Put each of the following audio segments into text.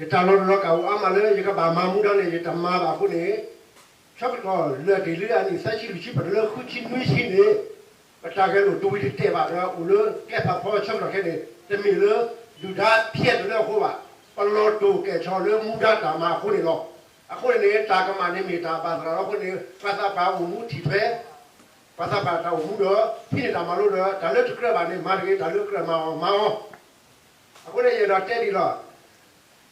ယတၢ်လီၤတူာ်လီၤကာ်အိၣ်အါမးလၢယကဘၣ်မၤမူဒါန့ၣ် ယတမၤဘၣ်အဃိန့ၣ်, ဆၢကတီၢ်လၢာ်တ့ၢ်လံအနံၣ်သၢဆံလွံၢ်ဆံ ပတုၤလၢဃုဆံနွံဆံန့ၣ်, ပတၢ်ဂဲၤလိာ်တဝံၤတတဲာ်ဘၣ်ဒီးအိၣ်လၢကျဲဖးဖီဆၢကတီၢ်ခဲအံၤန့ၣ် တမ့ၢ်လၢ ဒုၣ်ဒါဖျဲးတလၢအဃိဘၣ်. ပလီၤတိာ်ကဲၣ်ဆိးလၢမူဒါတၢ်မၤအဃိန့ၣ်လီၤ. အဃိန့ၣ်န့ၣ် တၢ်ကမၣ်န့ၣ်မ့ၢ်တၢ်ဘၣ်သရၣ်လီၤအဃိန့ၣ် ပှၤသးပှၢ်အိၣ်မူထံၣ်ထွဲ ပှၤသးပှၢ်တၢ်အိၣ်မူဒီး ဟံးန့ၢ်တၢ်မၤလိဒီး တၢ်လၢတကြၢးဘၣ်န့ၣ် မၤတဂ့ၤ, တၢ်လၢကြၢးမၤအီၤမၤအီၤ. အဃိန့ၣ် ယအဲၣ်ဒိးတဲဒ်လီၤ,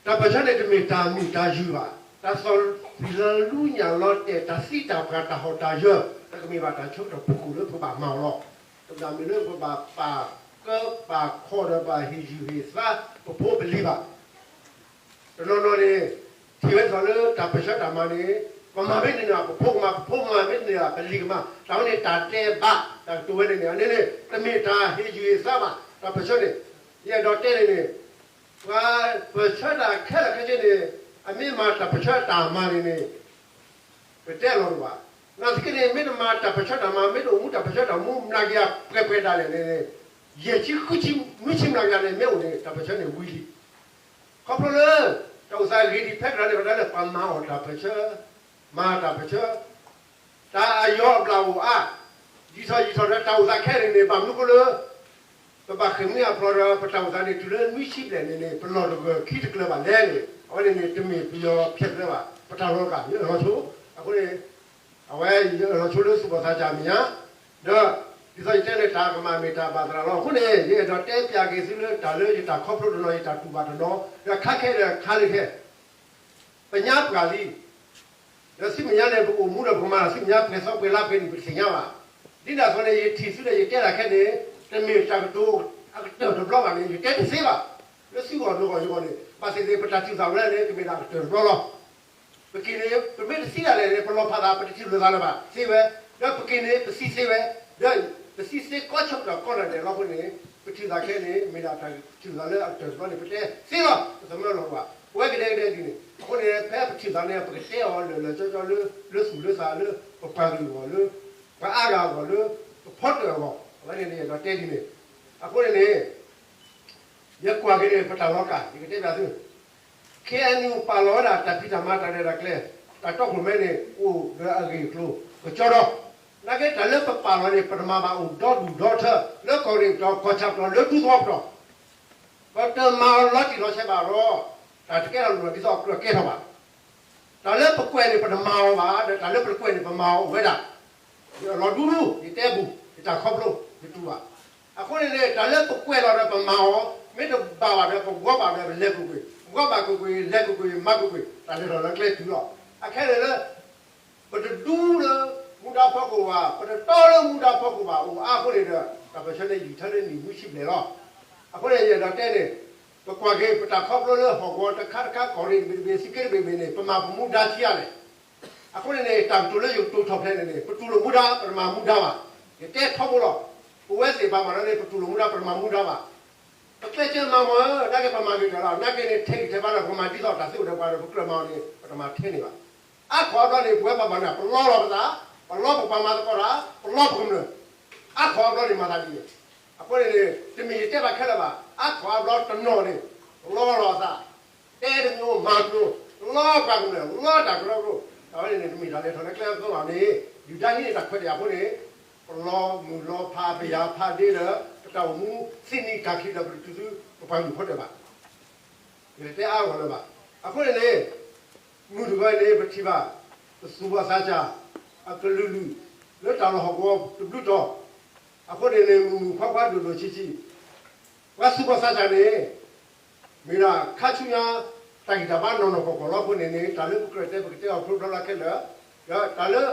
တၢ်ပၢၢ်ဆၢန့ၣ်တမ့ၢ်တၢ်မုာ်တၢ်ယုာ်ဘၣ်. တၢ်သီၣ်လီၤလူညၣ်လီၤတဲာ် တၢ်သံတၢ်ပှၢ် တၢ်ဟီၣ်တၢ်ယၢၤ တကမ့ၢ်ဘၣ်တၢ်ဆၢကတီၢ်ဖီခိၣ်လၢပကဘၣ်မၤအီၤလီၤ. တမ့ၢ်လၢပဘၣ်ပာ်ကၢပာ်ခီဒီးဘၣ်ဟ့ၣ်ယုၢ်ဟ့ၣ်သါပဖိပလံၤဘၣ်. တနီၤနီၤန့ၣ် ထံၣ်ဝဲဒ်သိးလၢတၢ်ပၢၢ်ဆၢတၢ်မၤန့ၣ် ပမၤမ့ၢ်တန့ၢ်ဘၣ် ပဖိကမၤ, ပဖိမၤမ့ၢ်တန့ၢ်ဘၣ် ပလံၤကမၤ, တၢ်ဝဲန့ၣ်တၢ်ဒဲးဘး တၢ်ကတိၤဝဲန့ၣ်န့ၣ် အန့ၣ်န့ၣ် တမ့ၢ်တၢ်ဟ့ၣ်ယုၢ်ဟ့ၣ်သါဘၣ်. တၢ်ပၢၢ်ဆၢန့ၣ် ယအဲၣ်ဒိးတဲန့ၣ်န့ၣ် ပှၤပၢၢ်ဆၢတၢ်ခဲလၢာ်ခဲဆ့န့ၣ် အမ့ၢ်မၤတၢ်ပၢၢ်ဆၢတၢ်မၤန့ၣ်န့ၣ် ပတဲလီၤတဘၣ်. နာ်သက့န့ၣ် မ့ၢ်တမၤတၢ်ပၢၢ်ဆၢတၢ်မၤ မ့ၢ်တအိၣ်မူတၢ်ပၢၢ်ဆၢတၢ်မူ မျးကယၤပှဲၤပှဲၤဒၣ်လဲာ်န့ၣ်န့ၣ်, ယဲၢ်ဆံဃုဆံ နွံဆံမျးကယၤန့ၣ် မ့ၢ်အိၣ်န့ၣ် တၢ်ပၢၢ်ဆၢန့ၣ်ဝံၤလံ. ခီဖျိလၢ တၢ်အိၣ်သးဂ့ၤဒံးဖဲကရၢန့ၣ် ပတဲလၢပှၤမၤအီၣ်တၢ်ပၢၢ်ဆၢ, မၤတၢ်ပၢၢ်ဆၢ တၢ်အယီၤအဘျၣ်အိၣ်အါ, ယံာ်ထီၣ်ယံာ်ထီၣ်ဒီးတၢ်အိၣ်သးခဲအံၤန့ၣ် ဘၣ်မနုၤဃိလၢ ပဘၣ်ဃ့ၢ်မှံဟးဖျိးဒီး ပတၢ်အိၣ်သးန့ၣ် တုၤလၢနွံဆံဘျဲၣ်န့ၣ်န့ၣ် ပလီၢ်တဂၢၢ်ခံတကျၢၤဘၣ်လဲၣ်န့ၣ် အဝဲန့ၣ်န့ၣ် တမ့ၢ်ပယီၤဖျဲးကျၢၤဘၣ်. ပတၢ်လီၤကၢ် ယအၢၣ်လီၤဆိ, အဃိန့ၣ် အဝဲယအၢၣ်လီၤဆိလၢသူၣ်ဘီၣ်သးစၢ်မဲာ်ညါ, ဒီး ဒ်သိးယတဲန့ၣ် တၢ်ကမၣ်မ့ၢ်တၢ်ဘၣ်သရၣ်လီၤ. အဃိန့ၣ် ယအဲၣ်ဒိးတဲပျးက့ၤသုလၢတၢ်လၢယတၢ်ခီဖျိတနီၤ ယတၢ်တူၢ်ဘၣ်တနီၤ ဒီးခါခဲဒီးခါလၢခဲ ပညါပှၢ်လံ, ဒီးဆူမဲာ်ညါန့ၣ် ပအိၣ်မူဒီးပကမၤတၢ်ဆူမဲာ်ညါ ပှဲၤသီပှဲၤလါပှဲၤနံၣ် ပတသ့ၣ်ညါဘၣ်. ဒ်န့ၣ်အသိးန့ၣ် ယထံၣ်သုဒီးယတဲတၢ်ခဲန့ၣ် တမ့ၢ်တၢ်ကတိၤအကတၢၢ်တဘျီဘၣ်န့ၣ် ယတဲတသ့ဘၣ်. လၢသုဂီၢ်နဂီၢ်ယဂီၢ်န့ၣ် ဘၣ်သ့ၣ်သ့ၣ် ပတၢ်ထံၣ်သးဝဲန့ၣ် ကမ့ၢ်ဒၣ်အကတၢၢ်တဘျီလီၤ. ပက့ၤန့ၣ် ပမ့ၢ်တသံဒၣ်လဲာ်န့ၣ် ပလီၤဖးသး ပတထံၣ်လိာ်သးလၢၤဘၣ် သ့ဝဲ, ဒီးပက့ၤန့ၣ် ပသံသ့ဝဲ, ဒီးပသံသ့ကီဆၢကတီၢ်ကီနၤဒဲးလီၤ. အဃိန့ၣ် ပထံၣ်သးခဲန့ၣ် မ့ၢ်ဒၣ်တၢ်ထံၣ်သးလၢအကတၢၢ်တဘျီန့ၣ် ပတဲသ့လီၤ. ပသမၢလီၤဘၣ် ပဝဲကဒဲကဒဲဒ်န့ၣ် အဃိန့ၣ် ဖဲပထံၣ်သးန့ၣ် ပကတဲအီၤလၢာ်လၢာ်ကၠီကၠီလၢ လၢသူၣ်လၢသး လၢပပှၤကလုာ်အဂီၢ် လၢပှၤအါဂၤအဂီၢ် လၢပဖီတၢၣ်အဂီၢ် အဝဲန့ၣ်န့ၣ် ယအဲၣ်ဒိးတဲဒ်န့ၣ်. အဃိန့ၣ်န့ၣ် ယကွၢ်က့ၤန့ၣ် ပတၢ်လီၤကၢ် ယကတဲဘၣ်သု ခ့ၣ်အဲၣ်ယူၣ် ပာ်လီၤဝဲဒၣ်တၢ်ဖံးတၢ်မၤတၢ်ရဲၣ်တၢ်ကျဲၤ တၢ်တီခိၣ်ရိၣ်မဲန့ၣ် အိၣ်ဒီးအဂ့ၢ်အကျိၤကကၠီဒီး နာ်က့တၢ်လၢပပာ်လီၤန့ၣ် ပတမၤဘၣ်အိၣ်ဒီဒူၣ်ဒီထၢ လၢကီၢ်ရ့ၣ်ပတီၢ် ကီၢ်ဆၣ်ပတီၢ် လၢဒူသဝီပတီၢ် ပတမၤအီၤလီၤတံၢ်လီၤဆဲးဘၣ်ဒီး တၢ်တကဲထီၣ်လိၣ်ဒီးဒ်သိးအကြၢးကဲထီၣ်ဘၣ်. တၢ်လၢပကွဲးန့ၣ် ပတမၤအီၤဘၣ် ဒီးတၢ်လၢပတကွဲးန့ၣ် ပမၤအီၤအိၣ်ဝဲဒၣ်. ယအၢၣ်လီၤဒူဒူ ယတဲဘူး ယတၢ်ခီဖျိ ယတူၢ်ဘၣ်. အဃိန့ၣ်န့ၣ် တၢ်လၢပကွဲးလီၤဒီးပမၤအီၤ မ့ၢ်တဘၣ်ဘၣ်ဒီး ပဂီၢ်ဘၣ်ဒီးပလဲၤကွ့ၢ်ကွ့ၢ်, ပဂီၢ်ဘၣ်ကွ့ၢ်ကွ့ၢ် လဲၤကွ့ၢ်ကွ့ၢ် မၤကွ့ၢ်ကွ့ၢ် တၢ်လဲၤထီၣ်လၢကျဲတုၤလီၤ. အခဲလၢာ်လၢ ပတဒူလၢမူဒါဖီခိၣ်ဘၣ်, ပတတီလၢမူဒါဖီခိၣ်ဘၣ် အိၣ်အါအဃိန့ၣ်ဒီး တၢ်ပၢၢ်ဆၢန့ၣ်ယံာ်ထီၣ်လၢနံၣ်နွံဆံဘျဲၣ်လီၤ. အဃိန့ၣ် ယအဲၣ်ဒိးတဲန့ၣ် ပကွၢ်က့ၤ ပတၢ်ခီဖျိလၢဟီၣ်ကဝီၤတခါတခါ ကီၢ်ရ့ၣ်တဘ့ၣ်တဘ့ၣ် သုးက့တဘ့ၣ်တဘ့ၣ်န့ၣ် ပမၤပမူဒါဆံးအါလဲၣ်. အဃိန့ၣ်န့ၣ် တၢ်ကတိၤလၢယကတိၤထီၣ်ဖဲန့ၣ်န့ၣ် ပတူၢ်လိာ်မူဒါ ပတမၤမူဒါဘၣ်. ယတဲထီဘိလီၤ. ပဝဲသ့ၣ်ပှၤမၤလၢန့ၣ် ပတူၢ်လိာ်မူဒါ ပတမၤမူဒါဘၣ်. ပကျဲးစၢးမၤမၢ် နာ်က့ပမၤဂ့ၤတၢ်လီၤ, နာ်က့န့ၣ် ထဲးဂံၢ်ထဲးဘါဒီး ပမၤဒ်သိးတၢ်သ့အိၣ်ဒီးပှၤဒီး ပကြၢးမၤအီၤန့ၣ် ပတမၤထဲန့ၣ်ဘၣ်. အါခီအါဘျီန့ၣ် ပဝဲပှၤမၤန့ၣ် ပလီလီၤပသး, ပလီပပှၤမၤသကိးတၢ်, ပလီပကမျၢၢ်, အါခီအါဘျီန့ၣ်မၤသးဒ်န့ၣ်. အဃိန့ၣ်န့ၣ် တမ့ၢ်ယတဲဘၣ်ခဲလၢာ်ဘၣ်, အါခီအါဘျီတနီၤန့ၣ် ပလီလီၤအသး, တဲတမံၤမၤတမံၤ, လီပှၤကမျၢၢ်, လီတၢ်ကရၢကရိ, တၢ်ဝဲန့ၣ်န့ၣ် တမ့ၢ်တၢ်လဲၤထီၣ်လၢကျဲအသိးလီၤန့ၣ် ဒုၣ်ဒါဟံးန့ၢ်တၢ်ခွဲးတၢ်ယာ်အဃိန့ၣ် ပလီၤမုၢ်လီၤဖး ပယၤဖးဒ့ဒီး ပတၢ်အိၣ်မူသ့န့ၢ်တၢ်ချံဒီး ပတတုၤဆူပပှၤကလုာ်ဖိတၢၢ်ဘၣ်. ယတတဲအါဂီၢ်လၢၤဘၣ်. အဃိန့ၣ်န့ၣ် မုၢ်တဂီၤန့ၣ် ပထံၣ်ဘၣ် ပသူၣ်ဘီၣ်သးစၢ် အကလုာ်လုာ် လၢတၢ်လီၢ်ဟီၣ်ကဝီၤတဘျုးတီၤ, အဃိန့ၣ်န့ၣ် မုၢ်မုၢ်ခွါခွါဒိၣ်ဒိၣ်ဆံးဆံး, ပှၤသူၣ်ဘီၣ်သးစၢ်န့ၣ် မ့ၢ်ဒၣ်ခါဆူညါ တၢ်ဂံၢ်တၢ်ဘါနီၢ်နီၢ်ကီၢ်ကီၢ်လီၤ. အဃိန့ၣ်န့ၣ် တၢ်လၢပကြၢးတဲ ပကတဲအီၤဖျိဖျိဖျါဖျါခဲလၢာ်, ဒီးတၢ်လၢ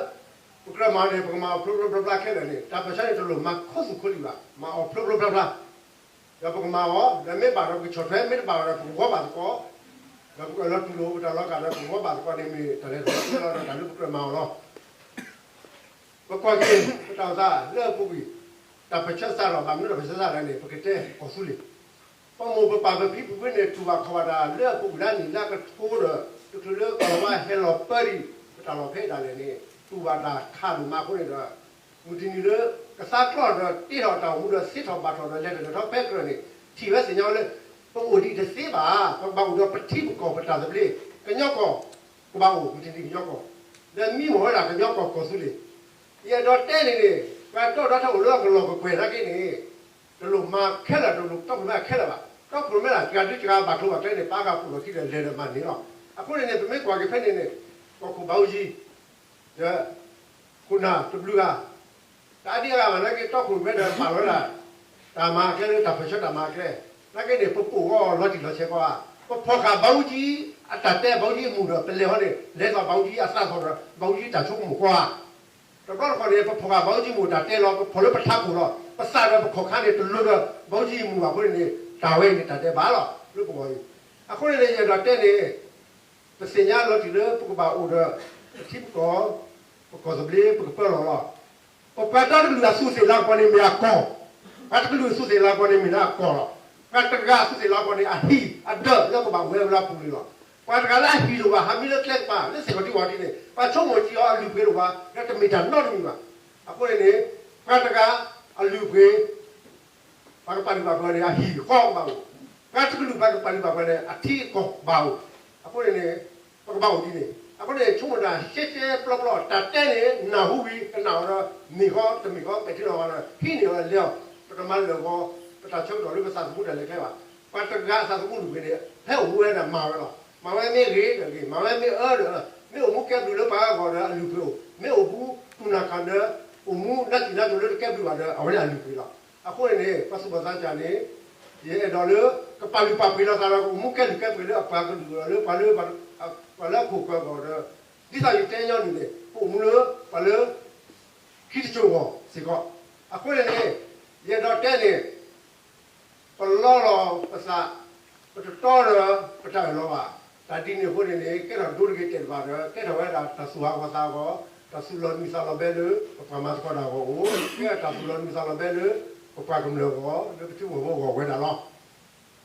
ပကြၢးမၤန့ၣ် ပကမၤအီၤဖျိဖျိဖျါဖျါခဲလၢာ်န့ၣ် တၢ်ပၢၢ်ဆၢန့ၣ် တလိၣ်မၤခီသူၣ်ခီလံာ်ဘၣ်, မၤအီၤဖျိဖျိဖျါဖျါ, ဒီးပကမၤအီၤ ဒီးမ့ၢ်ဘၣ်ဒီးပကဆီၣ်ထွဲ, မ့ၢ်တဘၣ်ဘၣ်ဒီးပကဂီၢ်ဘၣ်သကိး, ဒီးပကအၢၣ်လီၤတူၢ်လိာ်ပတၢ်လီၤကၢ်ဒီးပကဂီၢ်ဘၣ်သကိးန့ၣ် မ့ၢ်တၢ်လဲၤထီၣ်လၢကျဲလီၤဒီးတၢ်လၢပကြၢးမၤအီၤလီၤ. ပကွၢ်က့ၤ ပတၢ်အိၣ်သးလၢအပူၤကွံာ်, တၢ်ပၢၢ်ဆၢစးထီၣ် ဘၣ်မနုၤတၢ်ပၢၢ်ဆၢစးထီၣ်လဲၣ်န့ၣ် ပကတဲကီၢ်သူလ့ၤ, ပမိၢ်ပပၢ်ပဖံပဖုန့ၣ် တူၢ်ဘၣ်ခီၣ်ဘၣ်တၢ်လၢအပူၤကွံာ်လၢအနံၣ်လၢအကထိဒီး တချုးလၢကီၢ်လီၤဝါဟဲလီၤပၢဒံး ပတၢ်လီၢ်ဖဲဒၣ်လဲာ်န့ၣ် တူၢ်ဘၣ်တၢ်ခးဒိၣ်မးအဃိန့ၣ်ဒီး မုၢ်တနံၤလၢ ကသါကျီၢ်ဒီးတ့ထီၣ်တၢ်အိၣ်မူဒီးသ့ထီၣ်ဘၣ်ထီၣ်ဒီးလဲၤတၢ်ထီၣ်ဖဲကြၢးန့ၣ် ထံၣ်ဝဲသ့ၣ်ညါဝဲလၢ ပ ပအိၣ်ဒံးတသ့ဘၣ်, ပကဘၣ်အိၣ်ဒီးပထံပကီၢ်ပတၢ်သဘျ့, ကညီကီၢ်ကဘၣ်အိၣ် မုၢ်တနံၤကညီကီၢ်, ဒီးမံမီၢ်ဝဲဒၣ်ကညီကီၢ်ကီၢ်သူလ့ၤ. ယအဲၣ်ဒိးတဲန့ၣ်န့ၣ် ပှၤတီၢ်ဒီးထီၣ်အိၣ်လၢအကလီၢ်ကကွဲၢ်နာ်က့န့ၣ် တလိၣ်မၤခဲလၢာ်, တလိၣ်တီခိၣ်ရိၣ်မဲခဲလၢာ်ဘၣ်. တီခိၣ်ရိၣ်မဲဒၣ် တဂၤဒုတဂၤဘၣ်ကျိၤဘၣ်ကျဲန့ၣ် ပာ်ဃာ်ပူၤလီၢ်ခံဒီးလဲၤဒီးမၤန့ၣ်လီၤ. အဃိန့ၣ်န့ၣ် ပမ့ၢ်ကွၢ်က့ၤဖဲန့ၣ်န့ၣ် ကီၢ်ခိၣ်ဘၣ်အူကၠံ ဒီး ခိၣ်နၢ်တဘျုးဂၤ တၢ်အါဒံအါဂၤဘၣ်နာ်က့ တီခိၣ်ရိၣ်မဲဒီးပာ်လီၤဝဲဒၣ် တၢ်မၤအကျဲလၢတၢ်ပၢၢ်ဆၢတၢ်မၤအကျဲ, နာ်က့န့ၣ် ပပိာ်ဂီၢ်လီၤတံၢ်လီၤဆဲးကီးဧါ, ပဖီၣ်ဃာ်ဘၣ်အူကၠံအတၢ်တဲ ဘၣ်အူကၠံအမူၢ်ဒီး ပလဲၤဟီန့ၣ် လဲၤသိးဘၣ်အူကၠံအသးသီၣ်ဒီး ဘၣ်အူကၠံတၢ်ဆိကမိၣ်ကီးဧါ. တဘျီတခီၣ်န့ၣ် ပဖီၣ်ဃာ်ဘၣ်အူကၠံမူၢ်တၢ်တဲလီၤ, ပဖီၣ်လၢပထးခိၣ်လီၤ, ပသးဒီးပခီၣ်ခါန့ၣ် တလိၤဒီးဘၣ်အူကၠံအမူၢ်ဘၣ်အဃိန့ၣ်န့ၣ် တၢ်ဝဲန့ၣ်တၢ်ဒဲးဘးလီၤ လၢပဂီၢ်အံၤ. အဃိန့ၣ်န့ၣ် ယအဲၣ်ဒိးတဲန့ၣ် ပသ့ၣ်ညါလီၤတံၢ်လၢပကဘၣ်အိၣ်ဒီး ပထံပကီၢ် ပကီၢ်သဘျ့ ပကပၢလီၢ်လီၤ. ပပှၤတၢတကလုာ်အသူးသ့ၣ်လၤကပီၤန့ၣ်မ့ၢ်အကီၢ်, ပှၤတကလုာ်အသူးသ့ၣ်လၤကပီၤန့ၣ်မ့ၢ်ဒၣ်အကီၢ်လီၤ. ပှၤတဂၤအသူးသ့ၣ်လၤကပီၤန့ၣ် အဟံၣ်အဒၢးလၢကဘၣ်ဝဲဝဲလၢအပူၤန့ၣ်လီၤ. ပှၤတဂၤလၢအဟံၣ်လိၣ်ဘၣ် ဟးမံလၢကျဲကပၤ လၢစ့ၢ်ကီးထံဝီၤထံန့ၣ် ပှၤဆိကမိၣ်ကံအီၤအလုၢ်အပှ့ၤလိၣ်ဘၣ် ဒီးတမ့ၢ်တၢ်နီတမံၤဘၣ်. အဃိန့ၣ်န့ၣ် ပှၤတဂၤအလုၢ်အပှ့ၤ ပှၤကပာ်လုၢ်ပာ်ပှ့ၤန့ၣ် အဟံၣ်အဃီကဘၣ်အိၣ်, ပှၤတကလုာ်ပှၤကပာ်လုၢ်ပာ်ပှ့ၤန့ၣ် အထံအကီၢ်ဘၣ်အိၣ်. အဃိန့ၣ်န့ၣ် ပကဘၣ်အိၣ်ဒ်န့ၣ်. အဃိန့ၣ် ဆိကမိၣ်တၢ်ရှဲရှဲပျီပျီ တၢ်တဲန့ၣ် နၢ်ဟူဝံၤ ကနၣ်အီၤဒီး မ့ၢ်ဃီတမ့ၢ်ဃီ ပဲာ်ထံနီၤဖးဒီး ဟံးန့ၢ်အီၤဒီးလဲၤအီၤ, ပတမၤလၢာ်ဂီၤ ပတၢ်ဆၢကတီၢ်လၢပသးသမူတၢ်လဲၤကျဲဘၣ်. ပှၤတဂၤအသးသမူလုၢ်ပှ့ၤန့ၣ် ဖဲအိၣ်မူဝဲဒၣ်မၤဝဲလီၤ. မၤဝဲမ့ၢ်ဂ့ၤဒီးဂ့ၤ, မၤဝဲမ့ၢ်အၢဒီးအၢ, မ့ၢ်အိၣ်မူကဲဘျုးလၢပှၤဂီၢ်ဒီးအလုၢ်အပှ့ၤအိၣ်, မ့ၢ်အိၣ်မူတူၢ်နၢ်ခးဒီး အိၣ်မူနးစံးနးစိၤလၢတကဲဘျုးဘၣ်ဒီး အဝဲန့ၣ်အလုၢ်အပှ့ၤလီၤ. အဃိန့ၣ်န့ၣ် ပှၤသူၣ်ဘီၣ်သးစၢ်န့ၣ် ယအဲၣ်ဒိးလၢ ကပာ်လုၢ်ပာ်ပှ့ၤလိာ်သးဒီး ကအိၣ်မူကဲလုၢ်ကဲပှ့ၤလၢအပှၤကလုာ်ဒီးလၢပှၤလၢ ပှၤလၢအခိၣ်ကၢဂီၢ်ဒီး ဒ်သိးယတဲညီနုၢ်န့ၣ် ပအိၣ်မူလၢ ပှၤလၢ ခံတစိၤဂီၢ်စ့ၢ်ကီး. အဃိန့ၣ်န့ၣ် ယအဲၣ်ဒိးတဲန့ၣ် ပလီလီၤပသး, ပတတီဒီးပတၢ်အၢၣ်လီၤဘၣ်. တၢ်ဒ်န့ၣ်အဃိန့ၣ်န့ၣ် ကဲထီၣ်ဒိတက့ၤတဲာ်တဘၣ်ဒီး ကဲထီၣ်ဝဲဒၣ်တၢ်သူၣ်ဟးဂီၤသးဟးဂီၤ, တၢ်သူၣ်လီၤနံၤသးလီၤဘဲလၢ ပပှၤမၤသကိးတၢ်အဂီၢ်အိၣ်, ကဲထီၣ်တၢ်သူၣ်လီၤနံၤသးလီၤဘဲလၢ ပပှၤကမျၢၢ်အဂီၢ် လၢပထံဖိကီၢ်ဖိအဂီၢ်ဝဲဒၣ်လီၤ.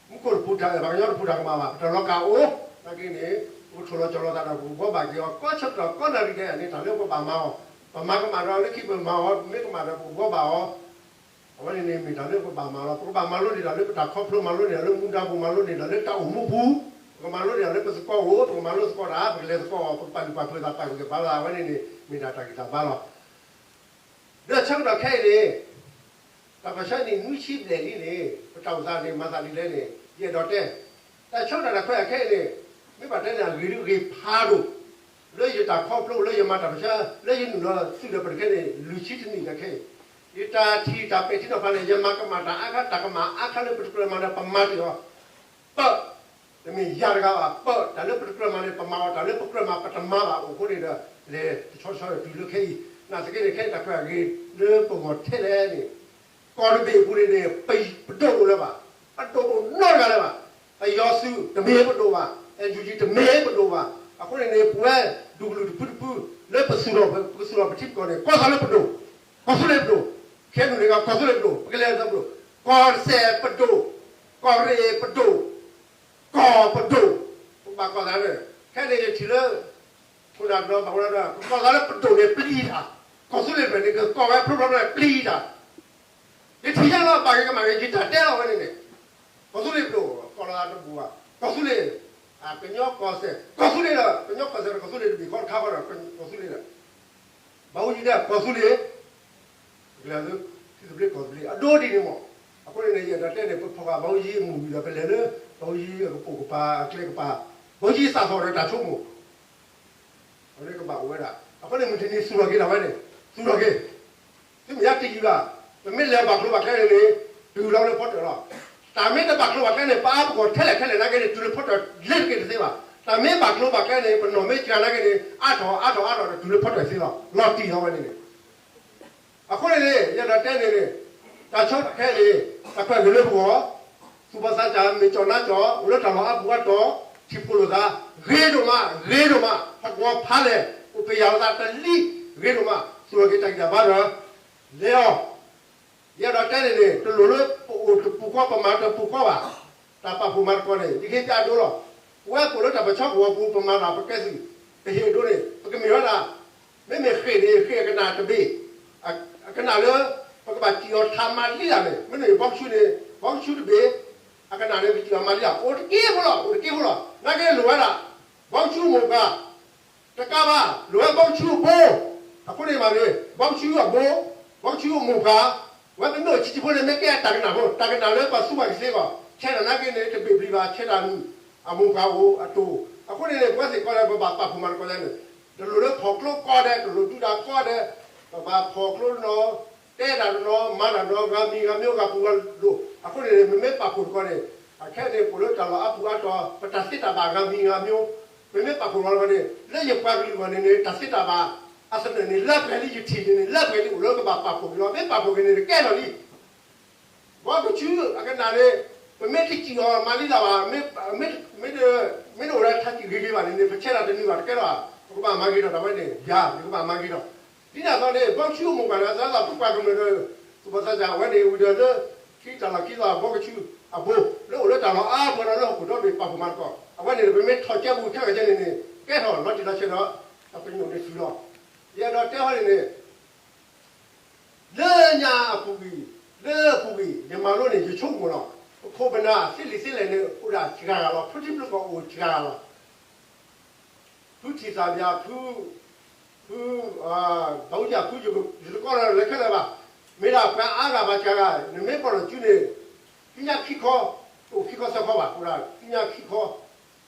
မူခိၣ်တပူၤတၢ်အၢၣ်, ပှၤကညီတပူၤတၢ်ကမၣ်ဘၣ်, ပတၢ်လီၤကာ်အိၣ်, နာ်က့န့ၣ် ပကထိၣ်လီၤကၠီၤလီၤသးဒီး ပကဘှီဘၣ်က့ၤအီၤ ကီဆၢကတီၢ်ကီနၣ်ရံၣ်ဒဲးန့ၣ် တၢ်လၢပဘၣ်မၤအီၤ, ပမၤကမၣ်ဒီးလၢခံပမၤအီၤ, ပမ့ၢ်ကမၣ်ဒီးပကဘှီဘၣ်အီၤ အဝဲန့ၣ်န့ၣ် မ့ၢ်တၢ်လၢပဘၣ်မၤလီၤ. ပကဘၣ်မၤလိန့ၢ်တၢ်လၢပတၢ်ခီဖျိ, မၤလိန့ၢ်တၢ်လၢမူဒါပူၤ, မၤလိန့ၢ်တၢ်လၢတၢ်အိၣ်မူပူၤ, ပကမၤလိန့ၢ်တၢ်လၢပသကိးအိၣ်, ပကမၤလိသကိးတၢ်, ပကလဲၤသကိးအီၤ, ပကပာ်လုၢ်ပာ်ပှ့ၤသး ပာ်ဂံၢ်ပာ်ဘါသး, အဝဲန့ၣ်န့ၣ် မ့ၢ်ဒၣ်တၢ်ဂံၢ်တၢ်ဘါလီၤ. ဒီးဆၢကတီၢ်ခဲအံၤန့ၣ် တၢ်ပၢၢ်ဆၢနံၣ်နွံဆံဘျဲၣ်လံန့ၣ် ပတၢ်အိၣ်သးန့ၣ် မၤသးဒ်လဲၣ်န့ၣ် ယအဲၣ်ဒိးတဲ, တၢ်ဆၢကတီၢ်တၢ်ခွဲးယာ်ခဲအံၤန့ၣ် မ့ၢ်ဘၣ်တဲန့ၣ် အဂ့ၤဒုးဂ့ၤဖးဒိၣ်, လၢယတၢ်ခီဖျိ လၢယမၤတၢ်ပၢၢ်ဆၢ လၢယနုာ်လီၤသုးဒီးပတခဲန့ၣ် လွံၢ်ဆံတနံၣ်တခဲအံၤ, ယတၢ်ထံၣ်တၢ်ပဲာ်ထံနီၤဖးန့ၣ် ယမၤကမၣ်တၢ်အါခါ တၢ်ကမၣ်အါခါလၢပတကြၢးမၤဒီး ပမၤတ့ၢ်အီၤ ပၢၢ်, တမ့ၢ်ယၤတဂၤဘၣ်, ပၢၢ်, တၢ်လၢပတကြၢးမၤန့ၣ် ပမၤအီၤ, တၢ်လၢပကြၢးမၤပတမၤဘၣ်. အိၣ်အဃိန့ၣ်ဒီး လဲၤတဆီတဆီဒီးတုၤလၢခဲအံၤ, နာ်သက့န့ၣ် ခဲအံၤတၢ်ခွဲးအဂ့ၤလၢပဂီၢ်ထဲလဲၣ်န့ၣ် ကီၢ်တဘ့ၣ်အပူၤန့ၣ်န့ၣ် ပဒိၣ်တအိၣ်လၢၤဘၣ်, ပဒိၣ်တအိၣ်နီတဂၤလၢၤဘၣ်. ပယီၤသုးတမ့ၢ်ပဒိၣ်ဘၣ်, အဲၣ်ယူၣ်ကၠံတမ့ၢ်ပဒိၣ်ဘၣ်. အဃိန့ၣ်န့ၣ် ပဝဲဒူၣ်ကလုာ်တဖုတဖု လၢပသူၣ်ထီၣ် ပကသူၣ်ထီၣ်ပထံပကီၢ်န့ၣ် ကီၢ်သူလ့ၤပဒိၣ်, ကီၢ်သူလ့ၤပဒိၣ်, ခဲအံၤန့ၣ် ကီၢ်သူလ့ၤပဒိၣ်, ပကလဲၤဒီးပဒိၣ်, ကီၢ်စဲၣ်ပဒိၣ်, ကီၢ်ရ့ၣ်ပဒိၣ်, ကီၢ်ပဒိၣ်, ပကဘၣ်ကီၢ်သးန့ၣ်, ခဲအံၤန့ၣ် ယထံၣ်လၢ ခိၣ်နၢ်တနီၤဘၣ်ဝဲဒၣ် ကကီၢ်သးလၢပဒိၣ်န့ၣ်ပျံၤတၢ်, ကီၢ်သူလ့ၤတဖျၢၣ်န့ၣ် ကကီၢ်ဝဲဖျိဖျိန့ၣ်ပျံၤတၢ်. ယထံၣ်ညါလီၤ ဘၣ်ဂ့ၤကမၣ်ဂ့ၤ ယတၢ်တဲလီၤဝဲန့ၣ်န့ၣ်, ကီၢ်သူလ့ၤပဒိၣ် ကီၢ်လီၤသးတဘူၣ်ဘၣ်, ကီၢ်သူလ့ၤ, ကညီကီၢ်စဲၣ် ကီၢ်သူလ့ၤဒီး ကညီကီၢ်စဲၣ်ဒီးကီၢ်သူလ့ၤတဘ့ၣ်ဃီတခါဃီဒီး ကီၢ်သူလ့ၤဒီး ဘၣ်အူကၠံဒီးကီၢ်သူလ့ၤ ပကလဲၤလၢ ထံသဘျ့ကီၢ်သဘျ့ အဒိဒ်န့ၣ်မး. အဃိန့ၣ်န့ၣ် ယအဲၣ်ဒိးတဲန့ၣ် ပဖီၣ်ဃာ်ဘၣ်အူကၠံအမူၢ်ဝံၤဒီး ပလဲၤလၢ ဘၣ်အူကၠံအကပိာ်ကပၤ အကျဲကပၤ, ဘၣ်အူကၠံသးသီၣ်ဒီးတၢ်ဆိကမိၣ် အဝဲကဘၣ်အိၣ်ဝဲဒၣ်. အဃိန့ၣ် မုၢ်တနံၤသူၣ်ထီၣ်က့ၤဒၣ်ဝဲန့ၣ်, သူၣ်ထီၣ်က့ၤ, သုမ့ၢ်ယါတယံာ်ဘၣ်, ပမ့ၢ်လဲၤဘၣ်ကျိၤဘၣ်ကျဲန့ၣ်န့ၣ် တုၤလီၤလၢဖီတၢၣ်လီၤ. တၢ်မ့ၢ်တဘၣ်ကျိၤဘၣ်ကျဲန့ၣ် ပအါပဂီၢ်ထဲလဲၣ်ထဲလဲၣ်နာ်က့န့ၣ် တုၤလၢဖီတၢၣ်လဲၤတက့ၢ်တသ့ဘၣ်. တၢ်မ့ၢ်ဘၣ်ကျိၤဘၣ်ကျဲန့ၣ် ပနီၢ်မ့ၢ်စှၤနာ်က့န့ၣ် အါထီၣ်အါထီၣ်အါထီၣ်ဒီး တုၤလၢဖီတၢၣ်သ့လီၤ. လီၤတံၢ်လီၤဝဲန့ၣ်န့ၣ် အဃိန့ၣ်န့ၣ် ယအဲၣ်ဒိးတဲန့ၣ်န့ၣ် တၢ်ဆၢကတီၢ်ခဲအံၤန့ၣ် တၢ်ခွဲးဂ့ၤလၢပဂီၢ်, သူၣ်ဘီၣ်သးစၢ်မ့ၢ်ကၠီၣ်နါကၠီၣ် အိၣ်လၢတၢ်လီၢ်အါပူၤအါတီၢ်, ထံၣ်ဖှိၣ်လိာ်သး, ဂ့ၤဒိၣ်မး ဂ့ၤဒိၣ်မး, ဟးဂီၤဖးလဲၢ်, အိၣ်ပယၢ်လိာ်သးတလံ, ဂ့ၤဒိၣ်မး, သူၣ်ထီၣ်က့ၤတၢ်ဂံၢ်တၢ်ဘါဒီး လဲၤအီၤ ယအဲၣ်ဒိးတဲန့ၣ်န့ၣ် တလိၣ်လၢပအိၣ်တပူၤဃီ ပမၤတပူၤဃီဘၣ်. တၢ်ပာ်ဖှိၣ်မၤသကိးန့ၣ် ယကဟ့ၣ်ပျးဒိလီၤ. ပဝဲပအိၣ်လၢတၢ်ပၢၢ်ဆၢကဝီၤပူၤ ပမၤတၢ်ပကဲသုး ပဟ့ၣ်အဒိန့ၣ် ပကမ့ၢ်ဝဲဒၣ် မ့မ့ၢ်ဃ့ၢ်န့ၣ် ဃ့ၢ်အကနၣ်တဘ့ၣ်, အကနၣ်လၢ ပကဘၣ်စံၣ်အီၤထးမၤလံဒၣ်န့ၣ် မ့မ့ၢ်ဘီကဆူန့ၣ် ဘီကဆူတဘ့ၣ်, အကနၣ်န့ၣ် ပစံၣ်အီၤမၤလံဧါ, အိၣ်တက့ၢ်ဖိလီၤ, အိၣ်တက့ၢ်ဖိလီၤ. နာ်က့လိၣ်ဝဲဒၣ် ဘီကဆူအမိၢ်ပှၢ် တကးဘၣ် လိၣ်ဝဲဘီကဆူအဘိ, အဃိန့ၣ်မးန့ၣ် ဘီကဆူအဘိ, ဘီကဆူအမိၢ်ပှၢ်, ဝဲပမ့ၢ်အိၣ်ဆံးဆံးဖိန့ၣ် မ့ၢ်ကဲအတၢ်ကနၣ်ဖိ, တၢ်ကနၣ်လၢပှၤသူပှၤကသ့အဂီၢ်, ဆဲးတၢ်နာ်က့န့ၣ် တဘ့ၣ်ဘျံးဘၣ်, ဆဲးတၢ်မုၣ်အမိၢ်ပှၢ်အိၣ်အတိၢ်, အဃိန့ၣ်န့ၣ် ပဝဲသ့ၣ်ကီးဒီး ပဘၣ်ပာ်ဖှိၣ်မၤသကိးယါန့ၣ်, တလိၣ်လၢဖီၣ်ကျိကီဒဲး, တလိၣ်ဒုးတၢ်ကီဒဲး, ပဘၣ်ဖီၣ်ကျိနီၤ, တဲတၢ်တနီၤ, မၤတၢ်နီၤ, ဂၤမံၤဂၤမံၤ ဂၤပူၤဂၤဒိၣ်, အဃိန့ၣ်န့ၣ် မ့မ့ၢ်ပာ်ဖှိၣ်တကီးန့ၣ်, အခဲအံၤန့ၣ် ပအိၣ်လၢတၢ်လီၢ်အါပူၤအါတီၤ, ပတၢ်သ့တၢ်ဘၣ်ဂၤမံၤဂၤမံၤ, မ့မ့ၢ်ပာ်ဖှိၣ်လီၤတကီးန့ၣ် လၢယပှၤကလုာ်အဂီၢ်န့ၣ်န့ၣ် တၢ်သ့တၢ်ဘၣ် အသနၢၣ်န့ၣ် လၢပှဲၤလံ, ယထံၣ်န့ၣ်န့ၣ် လၢပှဲၤလံ, အိၣ်လၢကဘၣ်ပာ်ဖှိၣ်က့ၤလီၤ, မ့ၢ်ပာ်ဖှိၣ်က့ၤန့ၣ် တကဲထီၣ်လံ. ဘီကဆူအကနၣ်န့ၣ် ပမ့ၢ်တစံၣ်အီၤမၤလံလၢၤဘၣ်, မ့ၢ်တအိၣ်ဒီးထးစံၣ်ဂ့ၤဂ့ၤဘၣ်န့ၣ်န့ၣ် ပဆဲးတၢ်တန့ၢ်ဘၣ် တကဲထီၣ်ဘၣ်, ပကဘၣ်မၤဂ့ၤထီၣ်တၢ်ဝဲန့ၣ် ယၤ ယကဘၣ်မၤဂ့ၤထီၣ်. ဒ်န့ၣ်အသိးန့ၣ် ဘီကဆူအမိၢ်ပှၢ်န့ၣ် သရၣ်သးပပှၤကမျၢၢ်ဒီး သူၣ်ဘီၣ်သးစၢ်ဝဲန့ၣ် ဝံၤဒီးလၢ ခံတၢ်လီၢ်ခံသီ ဘီကဆူအဘိ လၢအိၣ်လၢတၢ်လီၢ်အါပူၤဒီးလၢဟီၣ်ခိၣ်ဒီဘ့ၣ် ပာ်ဖှိၣ်မၤသကိး, အဝဲန့ၣ် ပမ့ၢ်ထီၣ်ကဲပူၤခဲလၢာ်ခဲဆ့န့ၣ်န့ၣ် ကဲထီၣ်လီၤတံၢ်လီၤဆဲးဒီး တၢ်ပညိၣ်န့ၣ်တုၤလီၤ. ယအဲၣ်ဒိးတဲဟီန့ၣ်န့ၣ် လၢညါအပူၤကွံာ်, လၢအပူၤကွံာ် ယမၤလိန့ၣ် ယဆိကမိၣ်လီၤ. ပခိၣ်ပနၢ်သ့လံာ်သ့လဲၢ်န့ၣ် အိၣ်ဒၣ်စှၤဂၤလီၤ. ဖုထံဖုကီၢ်အိၣ်စှၤဂၤလီၤ. ဖုထံၣ်သၣ်ဘၣ်, ဖု, ဖု, ဘၣ်အူယၣ်ဖု, ယတကိးလၢၤခဲလၢာ်ဘၣ်. မ့ၢ်ဒၣ်ပှၤအါဂၤဘၣ်စှၤဂၤ, နမ့ၢ်ပီၢ်လီၤစုန့ၣ် ခံညါခံခီ, တအိၣ်ခံခီသၢခီဘၣ်, အိၣ်ဒၣ်ခံညါခံခီ, တဆံခိၣ်ကီးလီၤ.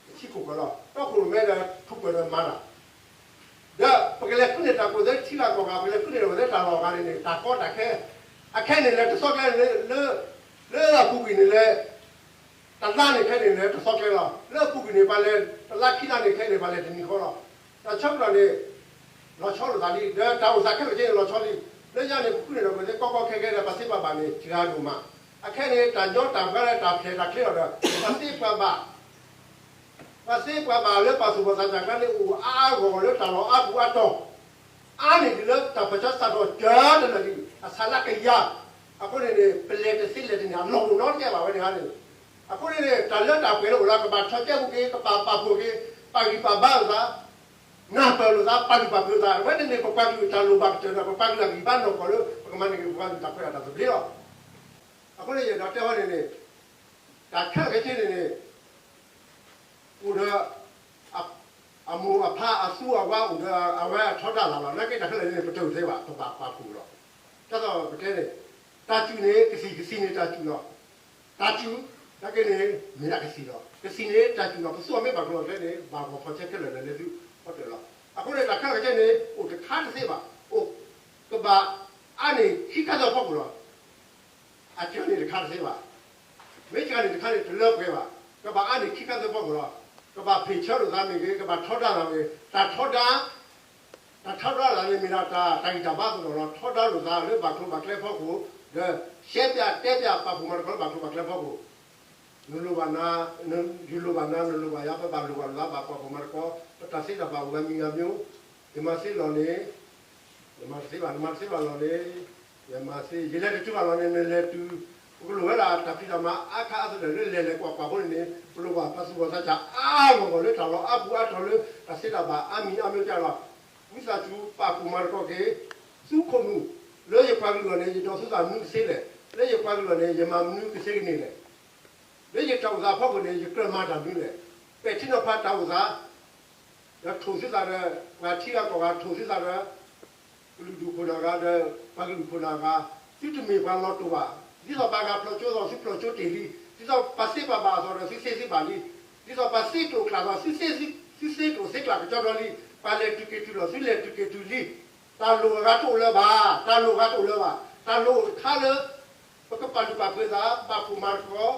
တီခိၣ်ရိၣ်မဲဒီးထူးပၢၢ်ဒီးမၤတၢ် ဒီးပကလဲၤဃုန့ၢ်တၢ်ကိၢ်သၢထံဂၤကီၢ်ဂၤ, ပကလဲၤဃုန့ၢ်တၢ်ကိၢ်သၢထံဂၤကီၢ်ဂၤန့ၣ်န့ၣ် တၢ်ကီတၢ်ခဲ, အခဲန့ၣ်လဲၤတသီကျဲလၢ, လၢအပူၤကွံာ်န့ၣ်လဲၤ, တလါန့ၣ်ခဲန့ၣ်လဲၤတသီကျဲလီၤ. လၢအပူၤကွံာ်န့ၣ် ပှၤလဲၤတလါခံလါန့ၣ်ခဲန့ၣ် ပှၤလဲၤတနံၤဃီလီၤ. တၢ်ဆၢကတီၢ်န့ၣ် လီၤဆီလိာ်သးလံ, ဒီးတၢ်အိၣ်သးခဲလၢာ်ခဲဆ့န့ၣ်လီၤဆီလံ. လၢညါန့ၣ် ပဃုန့ၢ်ဒီးပသ့ကီကီခဲခဲဒီး ပှၤသ့ပှၤဘၣ်န့ၣ် စှၤဒိၣ်မး. အခဲန့ၣ် တၢ်ညီတၢ်ဘှါလၢတၢ်ဖျဲးတၢ်ချ့လီၤဒီး ပှၤသ့ပှၤဘၣ် ပှၤသ့ပှၤဘၣ်လၢပှၤသူၣ်ဘီၣ်သးစၢ်ကျါန့ၣ် အိၣ်အါအါဂီၢ်ဂီၢ်လၢတၢ်လီၢ်အါပူၤအါတီၤ, အါန့ၢ်ဒံးလၢတၢ်ပၢၢ်ဆၢစးထီၣ်ကၢတလၢာ်လံ, အဆၢလၢကယၤ. အဃိန့ၣ်န့ၣ် ပလဲၤတသ့လဲၤတန့ၢ် အလီၢ်အိၣ်နီတကဲဘၣ်ဝဲန့ၣ်ဧါန့ၣ်. အဃိန့ၣ်န့ၣ် တၢ်လၢတၢ်ပှဲၤလၢအိၣ်လၢကဘၣ်ထီၣ်ကဲပူၤက့ၤ, ကဘၣ်ပာ်ဖှိၣ်က့ၤ, ပာ်ဂံၢ်ပာ်ဘါလိာ်သး, နၢ်ပၢၢ်လိာ်သး, ပာ်လုၢ်ပာ်ပှ့ၤလိာ်သး, အဝဲန့ၣ်န့ၣ် ပပှၤကလုာ်တၢ်လိၣ်ဘၣ်ကတၢၢ်ဒီး ပပှၤကလုာ်အဂံၢ်ဘါနီၢ်ကီၢ်လၢ ပကမၤန့ၢ်က့ၤပပှၤကလုာ်တၢ်ခွဲးတၢ်ယာ်တၢ်သဘျ့လီၤ. အဃိန့ၣ် ယအဲၣ်ဒိးတဲဝဲန့ၣ်န့ၣ် တၢ်ခဲလၢာ်ခဲဆ့န့ၣ်န့ၣ် အိၣ်ဒီး အမိၢ်အဖါအသူအဝါအိၣ်ဒီးအဝဲအထီဒါသးလီၤ. နာ်က့တၢ်ခဲလၢာ်န့ၣ် ပတဂ့ၤသ့ဘၣ် ပဘၣ်ပာ်ဖှိၣ်လီၤ. ဒ်သိးပတဲန့ၣ် တၢ်စူၢ်န့ၣ်ကသံၣ်, ကသံၣ်န့ၣ်တၢ်စူၢ်လီၤ. တၢ်စူၢ် နာ်က့န့ၣ် မ့ၢ်ဒၣ်ကသံၣ်လီၤ. ကသံၣ်န့ၣ်တၢ်စူၢ်လီၤ. ပသူအီၤမ့ၢ်ဘၣ်ကလီၤကျဲန့ၣ် ဘၣ်ဂီၤဖီၣ်ဆဲးခဲလၢာ်လၢသုဖီတၢၣ်လီၤ. အဃိန့ၣ် တၢ်ခဲလၢာ်ခဲဆ့န့ၣ် အိၣ်တခါတသ့ဘၣ်, အိၣ်ကဘၣ်အါန့ၢ်ခံခါသၢခီအဖီခိၣ်လီၤ. အစှၤန့ၣ်တခါတသ့ဘၣ်. မ့ၢ်စှၤန့ၣ်တခါန့ၣ် တလၢပှဲၤဘၣ်. ကဘၣ်အါန့ၢ်ခံခါသၢခီအဖီခိၣ်လီၤ. ကဘၣ်ဖ့ၣ်ဆၢလိာ်သးမ့ၢ်ဂ့ၤ, ကဘၣ်ထီဒါသးမ့ၢ်ဂ့ၤ, တၢ်ထီဒါ, တၢ်ထီဒါလိာ်သးန့ၣ်မ့ၢ်ဒၣ်တၢ်ဂံၢ်တၢ်ဘါအသိးလီၤ. ထီဒါလိာ်သးလၢဘၣ်ကျိၤဘၣ်ကျဲအဖီခိၣ်, ဒီးရှဲပၠးတဲပၠးပာ်ဖှိၣ်မၤသကိးလၢဘၣ်ကျိၤဘၣ်ကျဲအဖီခိၣ် နလိၣ်ဘၣ်နၤ, ယလိၣ်ဘၣ်နၤ, နလိၣ်ဘၣ်ယၤ, ပဘၣ်လိၣ်ဘၣ်လိာ်သး ဘၣ်ပာ်ဖှိၣ်မၤသကိး, ပတၢ်သ့တၢ်ဘၣ်အိၣ်ဂၤမံၤဂၤမံၤ, ယမၤသ့လီၢ်န့ၣ် ယမၤတသ့ဘၣ်, နမၤတသ့ဘၣ်လီၢ်န့ၣ် ယမၤသ့, ယလဲၤတတုၤဘၣ်လီၢ်န့ၣ် နလဲၤတုၤ, ပကလိၣ်ဝဲဒၣ်တၢ်ဖံးတၢ်မၤအါခါအါသနၢၣ်လၢလဲၤလဲၤကွၢ်ကွၢ်ဖိန့ၣ်န့ၣ် ပလိၣ်ဘၣ်ပှၤသူၣ်ဘီၣ်သးစၢ်အါဂီၢ်ဂီၢ်လၢတၢ်လီၢ်အါပူၤအါတီၤလၢတၢ်သ့တၢ်ဘၣ်အါမံၤအါမံၤကလီၤ. ဝံသးစူၤပာ်ဖှိၣ်မၤသကိးက့ၤ သုးခိၣ်နူာ် လၢယပှၤကလုာ်အဂီၢ်န့ၣ် ယဒိးသူၣ်သးမနုၤကသ့လဲၣ်, လၢယပှၤကလုာ်အဂီၢ်န့ၣ် ယမၤမနုၤကသ့ကန့ၣ်လဲၣ်, လၢယတၢ်အိၣ်သးအဖီခိၣ်န့ၣ် ယကြၢးမၤတၢ်မနုၤလဲၣ်, ပဲာ်ထံနီၤဖးတၢ်အိၣ်သး ဒီးထိၣ်သုသးဒီး ပှၤထံဂၤကီၢ်ဂၤထိၣ်သုသးဒီး ကလုာ်ဒူၣ်ခိၣ်နၢ်ဂၤဒီး ပှၤကလုာ်ခိၣ်နၢ်ဂၤ, သုတမ့ၢ်ပှၤလီၤတိာ်ဘၣ်. ဒ်သိးပှၤဂၤဖျိးကၠိသိး သုဖျိးကၠိတ့ၢ်လံ. ဒ်သိးပှၤသ့ပှၤဘၣ်အသိးဒီး သုသ့သုဘၣ်လံ. ဒ်သိးပှၤသ့ကျိၣ်ကျၢ်သိး သုသ့ကျိၣ်သ့ကျၢ်ကကီဒီလံ. ပှၤလဲၤတုၤက့ၤတုၤလီၤ သုလဲၤတုၤက့ၤတုၤလံ. တၢ်လိၣ်အဂၤတအိၣ်လၢၤဘၣ်, တၢ်လိၣ်အဂၤတအိၣ်လၢၤဘၣ်. တၢ်လိၣ်အိၣ်တခါလၢ ပကပာ်လုၢ်ပာ်ပှ့ၤသး ပာ်ဖှိၣ်မၤသကိး ဒီးပာ်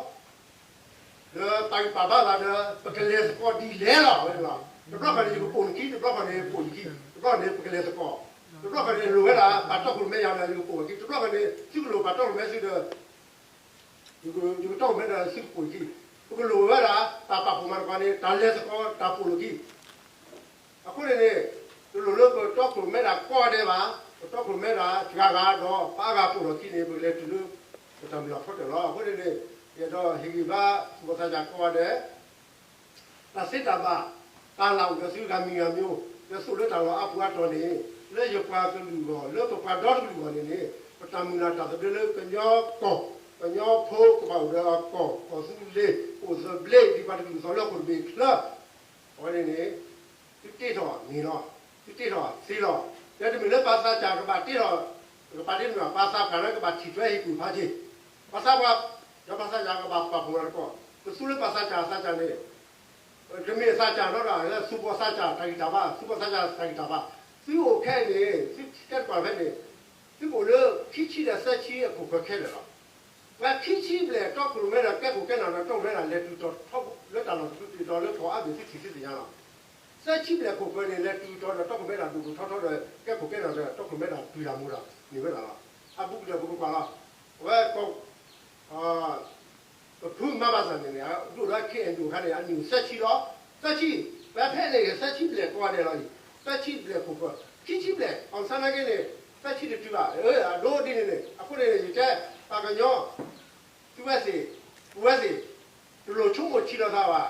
ဂံၢ်ပာ်ဘါသးဒီး ပကလဲၤသကိးဒ်လဲၣ်လီၤ. ဝဲန့ၣ်လီၤ. တဘျီဃီန့ၣ် ယကပိာ်နခံ, တဘျီဃီန့ၣ် ပိာ်ယခံ, တဘျီဃီန့ၣ် ပကလဲၤသကိး, တဘျီဃီန့ၣ် လိၣ်ဝဲဒၣ် ပာ်တီခိၣ်ရိၣ်မဲယၤဒီး ယကပိာ်ဝဲခံ, တဘျီဃီန့ၣ် သုကလိၣ်ပာ်တီခိၣ်ရိၣ်မဲသုဒီး ယကတီခိၣ်ရိၣ်မဲဒီးသုကပိာ်ယခံ, ပကလိၣ်ဝဲဒၣ် တၢ်ပာ်ဖှိၣ်မၤသကိးန့ၣ် တၢ်လဲၤသကိး တၢ်ပိာ်လိာ်ခံ အဃိန့ၣ်န့ၣ် တလိၣ်လၢပတီခိၣ်ရိၣ်မဲဒၣ်ကိးဂၤဒဲးဘၣ်, ပတီခိၣ်ရိၣ်မဲဒၣ်စှၤဂၤဒီး ပှၤအါဂၤပိာ်ထီၣ်ခံန့ၣ် ပကလဲၤတုၤလၢ ပတၢ်မုၢ်လၢ်ဖီတၢၣ်လီၤ. အဃိန့ၣ်န့ၣ် ယအဲၣ်ဒိးဟ့ၣ်ဂံၢ်ဘါ သူၣ်ဘီၣ်သးစၢ်ကိးဂၤဒဲး တၢ်သ့တၢ်ဘၣ် တၢ်လၢအိၣ်ဒီးသုဂၤမံၤဂၤမံၤ, လၢသူၣ်လၢတၢ်လီၢ်အါပူၤအါတီၤန့ၣ် လၢယပှၤကလုာ်အဂီၢ် လၢပပှၤဒီတကလုာ်အဂီၢ်န့ၣ်န့ၣ် ပတၢ်မုၢ်လၢ်တၢ်သဘျ့လၢကညီကီၢ် ကညီဖိကဘၣ်အိၣ်ဒီးအကီၢ်, ကီၢ်သူလ့ၤအိၣ်သဘျ့ ဒ်ပှၤတကလုာ်သီၣ်လၢဟီၣ်ခိၣ်တဘ့ၣ်ချၢ, အဝဲန့ၣ်န့ၣ် သုတ့ထီၣ်န့ၣ်လီၤ, သုတ့ထီၣ်သ့လီၤ. ဒီးတမ့ၢ်လၢပှၤသးစၢ်ကဘၣ်တ့ထီၣ်, ကဘၣ်တ့ထီၣ် ပှၤသးပှၢ်လၢကဘၣ်ထံၣ်ထွဲဟ့ၣ်ကူၣ်ဖးက့ၤ, ပှၤသးပှၢ်, ဒီးပှၤသးစၢ်ကဘၣ်ပာ်ဖှိၣ်မၤသကိး, ပသူလၢပှၤသးစၢ်သးစၢ်န့ၣ် တမ့ၢ်သးစၢ်နီတဂၤလၢ သူၣ်ဘီၣ်သးစၢ်တၢ်ဂံၢ်တၢ်ဘါ, သူၣ်ဘီၣ်သးစၢ်တၢ်ဂံၢ်တၢ်ဘါ, သုအိၣ်ခဲအံၤန့ၣ် သုတဲတပၤဖဲန့ၣ်, သုအိၣ်လၢခံဆံဒီးသၢဆံအခိၣ်ဃၢၤခဲလၢာ်လီၤ. ပှၤခံဆံဘျဲၣ်တီခိၣ်ရိၣ်မဲဒီးကဲခိၣ်ကဲနၢ်ဒီးတီခိၣ်ရိၣ်မဲဒၣ်လဲၤတုၤတီၤထီဘိလၢတၢ်လီၢ်တဖုတုၤတီၤလၢကီၢ်အါဘ့ၣ်သုထံၣ်သုသ့ၣ်ညါလီၤ. သၢဆံဘျဲၣ်ခိၣ်ဃၢၤန့ၣ် လဲၤတုၤတီၤဒီးတီခိၣ်ရိၣ်မဲဒၣ်ဒိၣ်ဒိၣ်ထီထီဒီး ကဲခိၣ်ကဲနၢ်ဒီးတီခိၣ်ရိၣ်မဲဒၣ်တုၤတၢ်မူဒီးန့ၢ်ဝဲဒၣ်လီၤ. အဘူးကတၢၢ်ပကကွၢ်လီၤ. အဝဲကီၢ် ပဖုမၤဘၣ်စၢ်န့ၣ်န့ၣ် ဒိၣ်လၢ ခ့အဲၣ်ယူၣ် အခါန့ၣ် အနံၣ်သၢဆံလီၤ. သၢဆံ, ပဖဲန့ၣ်သၢဆံဘျဲၣ်ကိးဂၤဒဲးလီၤအံၤ, သၢဆံဘျဲၣ်ခိၣ်ဃၢၤ, ခံဆံဘျဲၣ် အီၣ်ဆၣ်နာ်က့န့ၣ် သၢဆံတတုၤဘၣ်, အဒိဒ်န့ၣ်န့ၣ် အဃိန့ၣ် ယတဲ ပှၤကညီ သုဝဲသ့ၣ်, ပဝဲသ့ၣ်, တလိၣ်ဆိကမိၣ်ထံလီၤသးဘၣ်.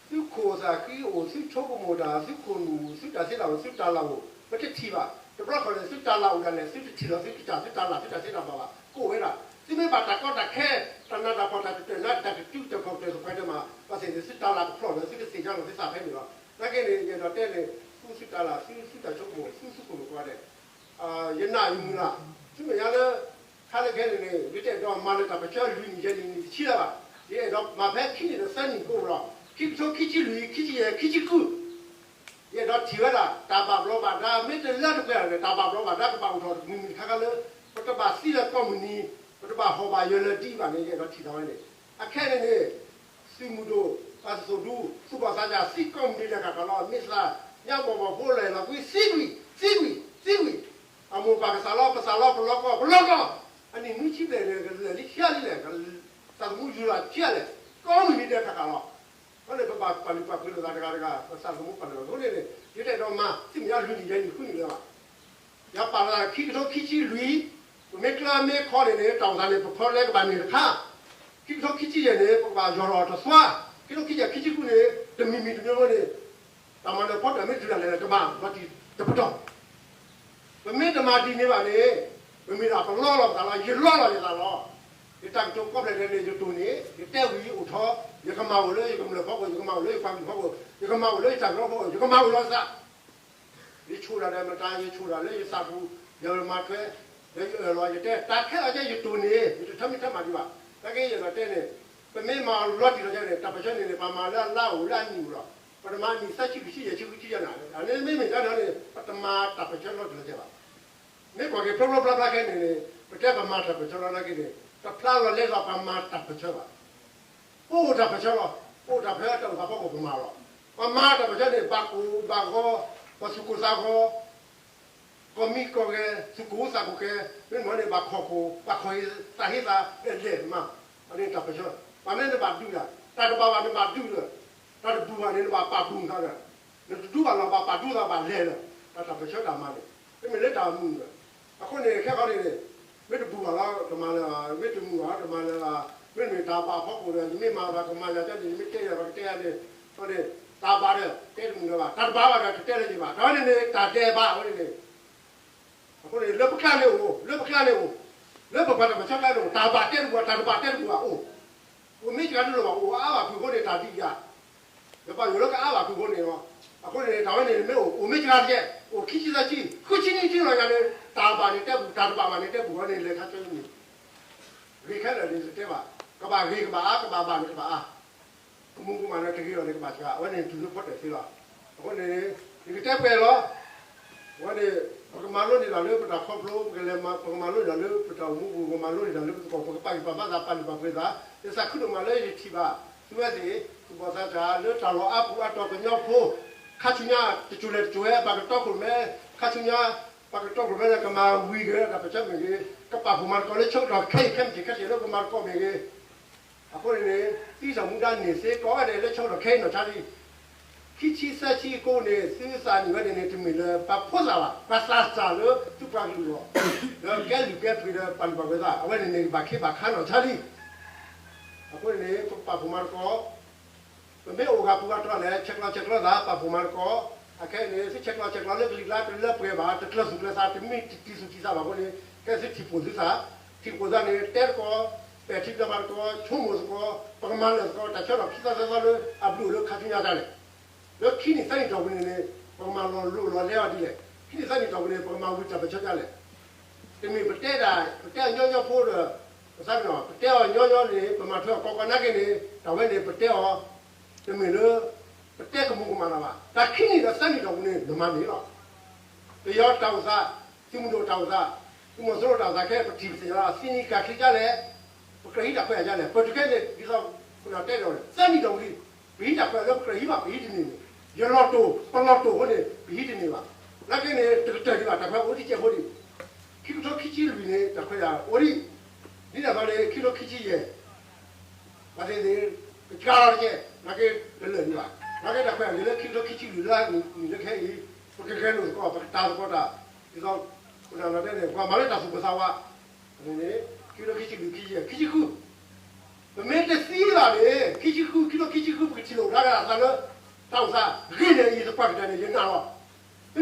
သုခိၣ်သးဃံအိၣ်, သုဆိကမိၣ်တၢ်, သုခိၣ်နူာ်အိၣ်, သုတၢ်သ့တၢ်ဘၣ်, သုတၢ်လၢ်အိၣ်, ပတထံၣ်ဘၣ်. တဘျီဃီန့ၣ် သုတၢ်လၢ်အိၣ်ဒၣ်လဲာ် သုတထံၣ်လီၤသုတၢ်, သုတၢ်လၢ် သုတၢ်သ့တၢ်ဘၣ်ဘၣ် ကအိၣ်ဝဲဒၣ်. သုမ့ၢ်ဘၣ်တၢ်ကီတၢ်ခဲ, တၢ်နးတၢ်ဖှီၣ် တၢ်တတၢၢ်နါ တၢ်ကတုၤတၢ်ဖှီၣ်တၢ်တဖှီၣ်ဒဲးမး ဘၣ်သ့ၣ်န့ၣ် သုတၢ်လၢ်ကဖျီၣ်လၢသုကသ့ၣ်ညါလီၤသုသးဖဲန့ၣ်လီၤ. နာ်က့န့ၣ် ယအဲၣ်ဒိးတဲန့ၣ် ဃုသုတၢ်လၢ် သုသုတၢ်ဆိကမိၣ် သုသုခိၣ်နူာ်ကိးဂၤဒဲး ယနာ်ယမုာ်လၢ်, သုမ့ၢ်ညါလၢ ခါလၢခဲန့ၣ်န့ၣ် ယတအဲၣ်ဒိးမၤလၢတၢ်ပၢၢ်ဆၢလွံၢ်နံၣ်ယဲၢ်နံၣ်နံၣ်တဆံလၢၤဘၣ်. ယအဲၣ်ဒိးမၤဖဲခံနံၣ်ဒီးသၢနံၣ်ကိးလီၤ. ခံကထိခံဆံလွံၢ် ခံဆံယဲၢ် ခံဆံဃု ယအဲၣ်ဒိးထံၣ်ဝဲဒၣ် တၢ်ဘၣ်ဘျီးဘၣ်ဒါ မ့ၢ်တလၢတပှဲၤဒီး တၢ်ဘၣ်ဘျီးဘၣ်ဒါကဘၣ်အိၣ်ထီၣ်တမံၤမံၤတခါခါလၢ ပတဘၣ်သံလၢၤကိးမုၢ်နံၤ, ပတဘၣ်ဟီၣ်ဘၣ်ယၢၤလၢၤဒ်အံၤဘၣ်န့ၣ် ယအဲၣ်ဒိးထံၣ်ထီၣ်ဝဲန့ၣ်. အခဲန့ၣ်န့ၣ် သုးမုၢ်ဒိၣ် ပှၤသုးသိၣ်ဒူ သူၣ်ဘီၣ်သးစၢ် သံကိးမုၢ်နံၤလဲၤခးခးလီၤ မ့ၢ်သး ညါဘီၣ်ဘီၣ်ဖိလဲၣ်လီၤကွံာ် သံကွံာ် သံကွံာ် သံကွံာ်. အမိၢ်ပၢ်ကစၢ်လီၤ ပစၢ်လီၤ ပလီၤကီၢ် ပလီၤကီၢ်. အနံၣ်နွံဆံဘျဲၣ်န့ၣ် ကလဲၤလံဆံးလံလဲၣ်, သးသမူယူၤလီၤဆံးလဲၣ်, ကိးမုၢ်နံၤဒဲးခးခးလီၤ. အဃိန့ၣ် ပဘၣ်ပာ်လုၢ်ပာ်ပှ့ၤလိာ်သးတဂၤတဂၤ ပသးသမူပာ်လုၢ်ပာ်ပှ့ၤအဃိန့ၣ်န့ၣ် ယတအဲၣ်ဒိးမၤ သုမ့ၢ်ညါလွံၢ်နံၣ်ယဲၢ်နံၣ်ဃုနံၣ်လၢၤဘၣ်. ယပာ်လီၤသးခံကထိခံဆံလွံၢ်, ပမ့ၢ်ကျၢၤမ့ၢ်ခီန့ၣ်န့ၣ် တၢ်အိၣ်သးန့ၣ် ပဖီလဲကဘၣ်န့ၢ်တခါ, ခံကထိခံဆံယဲၢ်န့ၣ် ပကဘၣ်ယီၢ်လီၤတသွါ, ခံကထိခံဆံယဲၢ်ခံဆံဃုန့ၣ် တမံၤမံၤတမံၤမံၤန့ၣ် တၢ်မၤနၢၤဖီတၢၣ်မ့ၢ်တတုၤဒၣ်လဲာ် တဘၣ်လီၤတံၢ်တပတီၢ် ပမ့ၢ်တမၤဒ်န့ၣ်ဘၣ်န့ၣ် ပမ့ၢ်ဒၣ်ပလီလီၤပသးလီၤ ယလီလီၤယသးလီၤ. ယတၢ်ကတိၤကိးဖျၢၣ်ဒဲးန့ၣ် ယတိၢ်န့ၣ် ယတဲဝံၤအိၣ်ထီၣ်, ယကမၤအိၣ်လၢယကမျၢၢ်ဖီခိၣ်, ယကမၤအိၣ်လၢယပှၤကလုာ်ဖီခိၣ်, ယကမၤအိၣ်လၢယတၢ်ကရၢဖီခိၣ်, ယကမၤအိၣ်လီၤသး ယဆိၣ်တၢ်ဒီးမတၤ ယဆိၣ်တၢ်လၢယသးပူၤ, ယမၤထွဲ, ဒီးယအၢၣ်လီၤ ယတဲ တၢ်ခဲလၢာ်ခဲဆ့ယတိၢ်န့ၣ် ယတထၢမံထၢမၤဒံးဘၣ်. နာ်က့ယအဲၣ်ဒိးတဲန့ၣ် ပမ့ၢ်မၤလီၤတံၢ်လီၤဆဲးန့ၣ် တၢ်ပၢၢ်ဆၢန့ၣ်န့ၣ် ပမၤလၢအလါအိၣ်လၢအနံၣ်အိၣ်လီၤ. ပတမၤနံၣ်သၢဆံလွံၢ်ဆံယဲၢ်ဆံဃုဆံယဲၢ်နံၣ် အန့ၣ်မ့မ့ၢ်တၢ်န့ၣ်န့ၣ် ပတမၤတၢ်ပၢၢ်ဆၢလီၤတံၢ်လီၤဆဲးဘၣ်. မ့ၢ်ကွၢ်က့ၤဖျိဖျိဖျါဖျါခဲန့ၣ်န့ၣ် ပတဲပမၤတၢ်ပၢၢ်ဆၢလီၤနာ်က့န့ၣ် တဖျါလီၤလဲသးပမၤတၢ်ပၢၢ်ဆၢဘၣ်. ပအိၣ်တၢ်ပၢၢ်ဆၢလီၤ. ပအိၣ်တၢ်ပၢၢ်ဆၢတၢ်အိၣ်သးဖီခိၣ်ပမၤလီၤ. ပမၤတၢ်ပၢၢ်ဆၢန့ၣ် ဘၣ်ကိၢ်ဘၣ်ဂီၤ, ပှၤသူၣ်ကိၢ်သးဂီၤ, ကီၢ်မံကီၢ်ဂဲၤ, သူၣ်ကိၢ်သးကိၢ်ကဲ, မ့ၢ်မၤန့ၣ်ဘၣ်ခီၣ်ခိၣ်, ဘၣ်ခီၣ်ဟံးသးဟ့သး လဲၤမၤ, အန့ၣ်တၢ်ပၢၢ်ဆၢ. ပှၤမ့ၢ်နဘၣ်ဒုးတၢ်, တၢ်တဘၣ်ဘၣ်နဘၣ်ဒုးဒီး, တၢ်တဘူၣ်ဘၣ်န့ၣ် နဘၣ်ပာ်ဒူသးဒီး, နတဒူဘၣ်လီၤ ဘၣ်ပာ်ဒူသးဘၣ်လဲၤဒီး, တၢ်တၢ်ပၢၢ်ဆၢတၢ်မၤန့ၣ်, မ့မ့ၢ်လၢတၢ်မုာ်ဒီး အဃိန့ၣ် ခဲခီန့ၣ်န့ၣ် မ့ၢ်တဘူၣ်ဘၣ်လီၤ တမၤလၢၤဘၣ်, မ့ၢ်တမုာ်ဘၣ်လီၤ တမၤလၢၤဘၣ်, မ့တမ့ၢ်တၢ်ဘၣ်ဖီခိၣ်ဒီး ယမ့ၢ်မၤဘၣ်ကမၤယၤကန့ၣ် ယမ့ၢ်တဲယၤဘၣ်ကတဲယၤန့ၣ်, အဃိန့ၣ် တၢ်ဘၣ်ဒီး တဲတမုာ်လၢၤဘၣ်, တၢ်တဘၣ်ဘၣ်ဒီး တတဲလၢၤဘၣ်, တၢ်ဝဲန့ၣ်န့ၣ် တၢ်ဒဲးဘးဝဲန့ၣ်န့ၣ်, အဃိန့ၣ် လၢပကျါန့ၣ်အိၣ်, လၢပကျါန့ၣ်အိၣ်, လၢပပှၤတၢ်ပၢၢ်ဆၢကျါန့ၣ်အိၣ်, တၢ်ဘၣ်တဲတဘူၣ်ဘၣ် တၢ်တဘၣ်တဲတဘူၣ်ဘၣ်အိၣ်, အိၣ်မ့ၢ်စှၤတလိၣ်ဘၣ် အိၣ်အါဘၣ်ဖုးအဃိန့ၣ် တၢ်ဒ်ယၤ ယပာ်ယိၣ်လၢကအါဘၣ်ဖုးအဃိန့ၣ်လီၤ. အဃိန့ၣ် တၢ်ဝဲန့ၣ်မ့ၢ်အိၣ် အိၣ်မ့ၢ်စှၤတကဲ, အိၣ်ခံဆံသၢဆံ ဃုဆံနွံဆံလီၤယၤန့ၣ် တၢ်ဘၣ်န့ၣ်တဲဘူၣ် တၢ်တဘၣ်ဘၣ်န့ၣ်တဲဘူၣ်ဝဲန့ၣ် လဲၤခါဆၢန့ၣ် ဂ့ၤခဲလၢာ်န့ၣ်တတဲဘၣ်, ကဘၣ်ဂ့ၤကဘၣ်အါ ကဘၣ်ဘၣ်န့ၣ်ကဘၣ်အါ ကမူကမၣ်န့ၣ်တဂ့ၤလီၤန့ၣ်ကဘၣ်စှၤ, အဝဲန့ၣ်တုၤလၢဖီတၢၣ်သ့လီၤ. အဃိန့ၣ် ယကတဲပှဲၤလီၤ. အဝဲန့ၣ် ပကမၤလိန့ၢ်တၢ်လၢပတၢ်ခီဖျိ, ပကလဲၤမၤ ပကမၤလိန့ၢ်တၢ်လၢပတၢ်အိၣ်မူပူၤ, ပကမၤလိန့ၢ်တၢ်လၢပသကိး, ပကပာ်ဂံၢ်ပာ်ဘါသး ပာ်လုၢ်ပာ်ပှ့ၤသး, ယသးခုဒိၣ်မးလၢယထံၣ်ဘၣ် သုဝဲသ့ၣ် သူၣ်ဘီၣ်သးစၢ်လၢတၢ်လီၢ်အါပူၤအါတီၤကညီဖိ, ခါဆူညါ တစိၤလဲၣ်တစိၤဝဲ ပှၤကတီခိၣ်မဲ, ခါဆူညါ ပှၤကတီခိၣ်မဲလၢကမၤဝံၤက့ၤတၢ်ပၢၢ်ဆၢမ့ၢ်ဂ့ၤ, ကပာ်ဖှိၣ်မၤသကိးလၢဆၢကတီၢ်ခဲအံၤခဲမုၢ်ဆ့ၣ်ခဲဆ့လၢကမၤသကိးမ့ၢ်ဂ့ၤ, အဃိန့ၣ်န့ၣ် သံစီၣ်မူဒါန့ၢ်သ့ကိးဂၤဒဲးလၢဆၢကတီၢ်ခဲအံၤနီၢ်ဆါလံ. ခံဆံသၢဆံကိးန့ၣ် သုသးနံၣ်ဝဲန့ၣ်န့ၣ် တမ့ၢ်လၢပှၤဖိသၣ်ဘၣ်, ပှၤသးစၢ်လၢသုပှၤကလုာ်လီၤ. ဒီးကဲလုၢ်ကဲပှ့ၤဒီးပာ်လုၢ်ပာ်ပှ့ၤသး အဝဲန့ၣ်န့ၣ် ဘၣ်ခ့ဘၣ်ခါနီၢ်ဆါလံ. အဃိန့ၣ် ပကပာ်ဖှိၣ်မၤသကိး ပမ့ၢ်အိၣ်ဂၢၢ်ပူၤဂၢၢ်ကျီၤလဲၣ် ဆဲးကျိးဆဲးကျၢသး ပာ်ဖှိၣ်မၤသကိး, အခဲအံၤန့ၣ် သုဆဲးကျိးဆဲးကျၢလၢကလံၤကျါတလၢပှဲၤဘၣ်, တကျၢၤသူၣ်ကျၢၤသး တမ့ၢ်တံၤသူၣ်တံၤသးဘၣ်အဃိန့ၣ် ကဲသုထံၣ်ပိၢ်သုသး, ထံၣ်ပိၢ်သးန့ၣ် တဲသကိး ပဲာ်ထံနီၤဖးသကိး ဆိကမိၣ်သကိး ပကမၤလၢာ်သကိး တၢ်ဆၢထီၣ်ခံသီသၢသီလၢအဘျုးအိၣ်လၢခါဆူညါတၢ်လဲၣ်. လၢခံနံၣ်သၢနံၣ်တီၢ်ပူၤန့ၣ်န့ၣ် ပကမၤလီၤလိၢ်လီၤလဲအီၤဒ်လဲၣ်. ခံနံၣ်သၢနံၣ်တီၢ်ပူၤန့ၣ် ပကမၤဝံၤတၢ်ပၢၢ်ဆၢဒ်လဲၣ်. တမ့ၢ်ပတဲဒၣ် ပတဲအီၤညီညီဖိဒီး ပသးပ့ၤနီၣ် ပတဲအီၤညီညီန့ၣ် ပမၤထွဲအီၤကီကီနာ်က့န့ၣ် တၢ်ဝဲန့ၣ် ပတဲအီၤ တမ့ၢ်လၢ ပတဲကမူၤကမၣ်လၢၤဘၣ်. တၢ်ခံနံၣ်ဒီးသၢနံၣ်တီၢ်ပူၤန့ၣ် နမၤန့ၢ်လီၤ. ပယီၤတၢ်အိၣ်သး, သုးမုၢ်ဒိၣ်တၢ်အိၣ်သး, သုးမီၤစိရိၤတၢ်အိၣ်သးခဲ ပထံၣ်ပသ့ၣ်ညါလီၤ. သံနံၤကၤချ့ဒ်လဲၣ်, ပကြၢးဟံးတၢ်ခွဲးယာ်ဒ်လဲၣ်. ပတုၤခဲန့ၣ် ဒ်သိးပနၢ်တဲဒီး သၢနံၣ်တီၢ်ပူၤလံ, ပဟံးတၢ်ခွဲးယာ်လၢပကြၢးဟံးဘၣ် ပဟံးတန့ၢ်န့ၣ်, ယလီၤတိၢ် ပလီၤတိၢ်အဃိန့ၣ် ပဟံးတန့ၢ်ဘၣ်. နာ်က့န့ၣ် တကတၢၢ်ဒံးဘၣ် တၢ်ခွဲးအိၣ်ဒံးကဲဖိဒံး, ခံကထိခံဆံလွံၢ်န့ၣ် တၢ်ခွဲးယာ်အိၣ်ဒံး, ဒ်န့ၣ်အသိးန့ၣ် ခံကထိခံဆံယဲၢ် ဘၣ်သ့ၣ်သ့ၣ် ကကါလီၤတက့ၢ်, နာ်က့တလၢာ်ဒံးဘၣ်. နာ်က့တၢ်ခွဲးယာ်န့ၣ်လၢခံကထိခံဆံလွံၢ်လၢနံၣ်လၢခဲအံၤ, ပကဂဲၤလိာ်သကိး ပကတာ်သကိးတၢ်, ဒ်သိး ပနၢ်တဲန့ၣ် ပှၤမၤလၢတၢ်သူၣ်ပိၢ်သးဝး, န့ၣ် ခံကထိခံဆံလွံၢ် ခံဆံယဲၢ် ခံဆံဃု, ပမ့ၢ်တသံဘၣ်န့ၣ် ခံဆံဃု ခံကထိခံဆံဃု ပကထံၣ်လိာ်ကဒါက့ၤအသးလၢ တၢ်အိၣ်သးဂ့ၤန့ၣ် ယသပှၢ်ကတၢၢ်န့ၣ် ယနာ်လီၤ. သုနာ်, သုနာ်,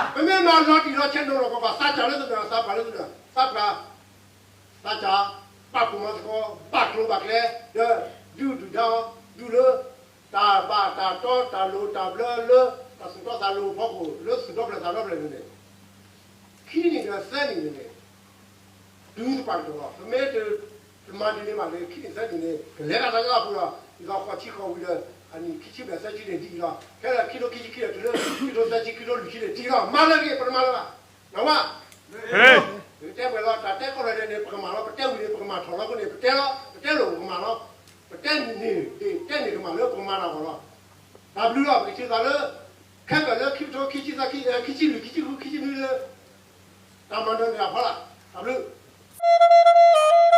ပမ့ၢ်မၤလီၤတံၢ်လီၤဆဲးနီၤလီၤကီး သးစၢ်လၢသုနာ် သးပှၢ်လၢသုနာ် သးပှၢ် သးစၢ် ပာ်ဖှိၣ်မၤသကိး ဘၣ်ကျိၤဘၣ်ကျဲ ဒီးဒုးဒုၣ်ဒါအီၤ ဒုးလၢ တၢ်ဘၣ်တၢ်တီတၢ်လိၤတၢ်ဘျၢလၢ တၢ်သူၣ်တီသးလိၤအဖီခိၣ် လၢသူၣ်ဒီဖျၢၣ်သးဒီဖျၢၣ်န့ၣ်န့ၣ် ခံနံၣ်ဒီးသၢနံၣ်န့ၣ်န့ၣ် တုၤသပှၢ်ကတၢၢ်လီၤ. ပမ့ၢ်တမၤဒ်န့ၣ်ဘၣ်န့ၣ် ခံနံၣ်သၢနံၣ်န့ၣ် ကလဲၤတၢ်သးလၢအပူၤဒီး ဒ်သိးဃိးဆံဃိးဝံၤဒီး အနံၣ်ခံဆံဘျဲၣ်သၢဆံန့ၣ်ဒ်အံၤလီၤ. ခဲလၢာ်ခံကထိခံဆံခံဒီး တုၤလၢခံကထိသၢဆံ ခံကထိလွံၢ်ဆံန့ၣ် တံၢ်လီၤ. မၤလၢက့ၤ ပတမၤလၢၤဘၣ်. နဝဲ ပကတဲပှဲၤလီၤ တၢ်တဲကီၢ်လၢာ်န့ၣ် ပကမၤလီၤ. ပတဲဝံၤန့ၣ် ပကမၤထီၣ်လီၤအဃိန့ၣ် ပတဲလီၤ. ပတဲလိာ် ပကမၤလီၤ. ပတဲန့ၢ် တဲန့ၢ်ကမၣ်လၢပကမၤတၢ်အဂီၢ်လီၤ. တၢ်ဘျုးလီၤ. ပကထံၣ်သးလၢ ခဲကၢၣ်လၢခံကထိခံဆံသၢ ခံဆံလွံၢ် ခံဆံဃု ခံဆံနွံလၢ တၢ်မၤနၢၤန့ၣ်အဖီလာ် တၢ်ဘျုး